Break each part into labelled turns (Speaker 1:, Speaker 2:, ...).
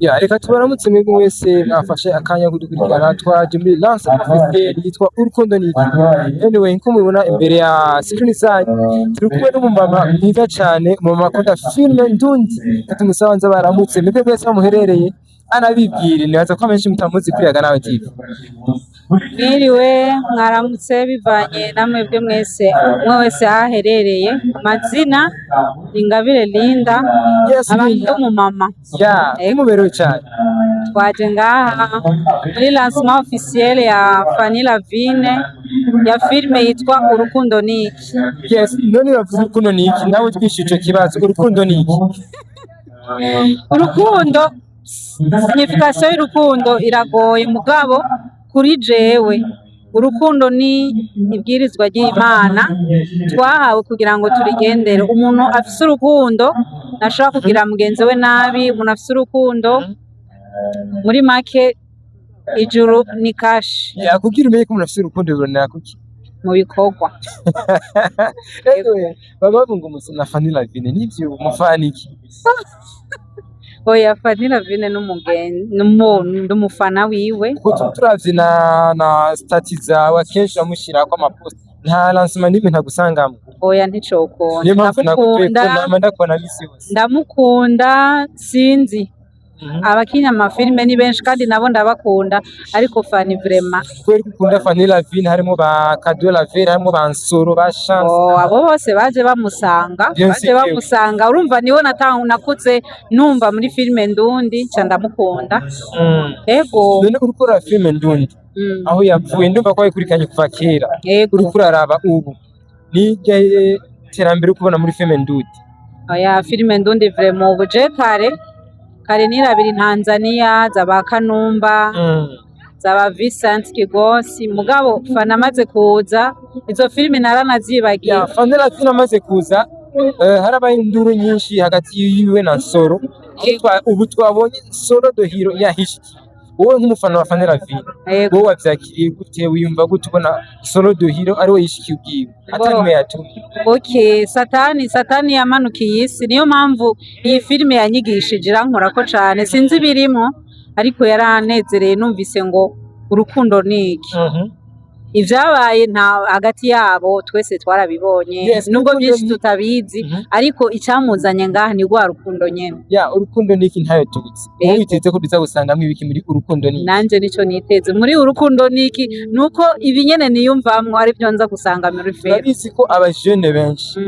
Speaker 1: Ya, reka tubaramutse mwebwe mwese mwafashe akanya kudukurikirana. Twaje muri lancement officiel yitwa Urukundo Niki. Anyway, nko mubibona imbere ya screen zanyu, turi kumwe n'umumama mwiza cane, umumama akunda filme ndundi. Reka tumusabe nze baramutse mwebwe mwese aho muherereye, anabibwire. Nibaza ko abenshi mutamuzi kuri Yaga Nawe TV.
Speaker 2: Mwiriwe, mwaramutse, bivanye namwebwe mwese, umwe wese aho aherereye. Amazina ni Ingabire Linda. Nkaba ndi umumama.
Speaker 1: Ya, muberewe cane.
Speaker 2: Twaje ngaha muri lancement officiel ya Fanny Lavine ya filme yitwa Urukundo Niki.
Speaker 1: Yes, none bavuze Urukundo Niki, nawe twishyuye ico kibazo: urukundo niki?
Speaker 2: Urukundo, signification y'urukundo iragoye, mugabo kuri jewe urukundo ni ibwirizwa ry'Imana twahawe kugira ngo turigendere. Umuntu afise urukundo ntashobora kugira mugenzi we nabi. Umuntu afise urukundo, muri make, ijuru ni kashi.
Speaker 1: Ya, kugira umenye ko umuntu afise urukundo bibonera kuki?
Speaker 2: Mu bikorwa.
Speaker 1: Anyway, baba bavuga ngo na Fanny Lavine, nivyo umufana iki?
Speaker 2: Oya, Fanny Lavine n'umugenzi, ndumufana wiwe.
Speaker 1: Kuko turavye na statut zawe, akenshi uramushirako amapost, nta lancement n'imwe ntagusangamo.
Speaker 2: Oya, nticokunda.
Speaker 1: Niyo mpamvu nagutuye ko
Speaker 2: Ndamukunda.
Speaker 1: nama ndakubona misi yose.
Speaker 2: Ndamukunda, sinzi, abakina amafilime ni benshi kandi nabo ndabakunda, ariko Fanny vraiment.
Speaker 1: Kubera ko ukunda Fanny Lavine, harimo ba Kado Lavere, harimo ba Nsoro, ba Chance.
Speaker 2: Oh, abo bose baje bamusanga.
Speaker 1: Bien
Speaker 2: Baje
Speaker 1: sûr.
Speaker 2: bamusanga. Urumva niwe nakuze numva muri filime ndundi, nca ndamukunda. Ego.
Speaker 1: None uriko uraba filime ndundi, aho yavuye, ndumva ko wayikurikiranye kuva kera.
Speaker 2: Ego.
Speaker 1: Uriko uraraba ubu, ni iryahe terambere uri kubona muri filime ndundi?
Speaker 2: Oya, filime ndundi vraiment, ubu je kare kare nirabira Tanzania zaba Kanumba, zaba Vincent Kigosi, mugabo Fanny amaze kuza izo filime naranazibagiye.
Speaker 1: Ya, Fanny Lavine amaze kuza, harabaye induru nyinshi hagati yiwe na Nsoro. Ubu twabonye Nsoro the hero yahishikiye. Wowe nk'umufana wa Fanny Lavine, wowe wavyakiriye gute? Wiyumva gute ubona Nsoro the hero ari we yishikiye ubwiwe atari mwe yatumye?
Speaker 2: Okay, satani yamanukiye isi. Niyo mpamvu iyi filime yanyigishije, irankorako cane. Sinzi ibirimo, ariko yaranezereye. Numvise ngo urukundo ni iki, ivyabaye nta hagati yabo twese twarabibonye, nubwo
Speaker 1: urukundo
Speaker 2: byinshi tutabizi, ariko icyamuzanye ngaha ni rwa rukundo nyene.
Speaker 1: Ya, Urukundo ni iki ntayo tuzi. Wowe witeze ko tuza gusangamwo ibiki muri Urukundo ni iki?
Speaker 2: Nanje nico niteze muri Urukundo niki, nuko ibi nyene niyumvamwo arivyo nza gusanga muri filime.
Speaker 1: Urabizi ko abajene benshi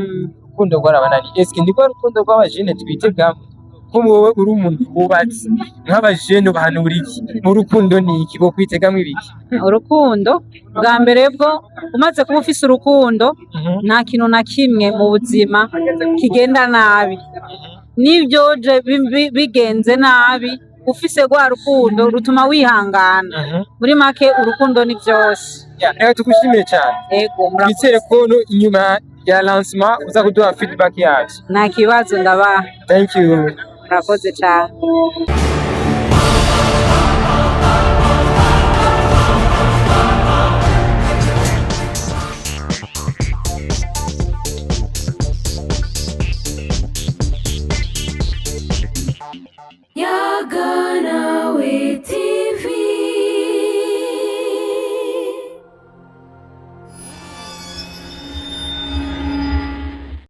Speaker 1: urukundo rwarabananiye. Eske ni rwa rukundo rw'abajene twitegamo? Ko wowe uri umuntu wubatse, nk'abajene ubahanura iki mu Rukundo ni iki? Bo kwitegamwo ibiki?
Speaker 2: Urukundo bwa mbere bwo, umaze kuba ufise urukundo, nta kintu na kimwe mu buzima kigenda nabi. N'ibyoje bigenze nabi, ufise rwa rukundo rutuma wihangana. Muri make, urukundo ni byose.
Speaker 1: Ya, reka tugushimire cyane.
Speaker 2: Ego, murakoze.
Speaker 1: Twizere ko no inyuma ya lancement uza kuduha feedback yacu.
Speaker 2: Nta kibazo, ndabaha.
Speaker 1: Thank you.
Speaker 2: Murakoze cyane.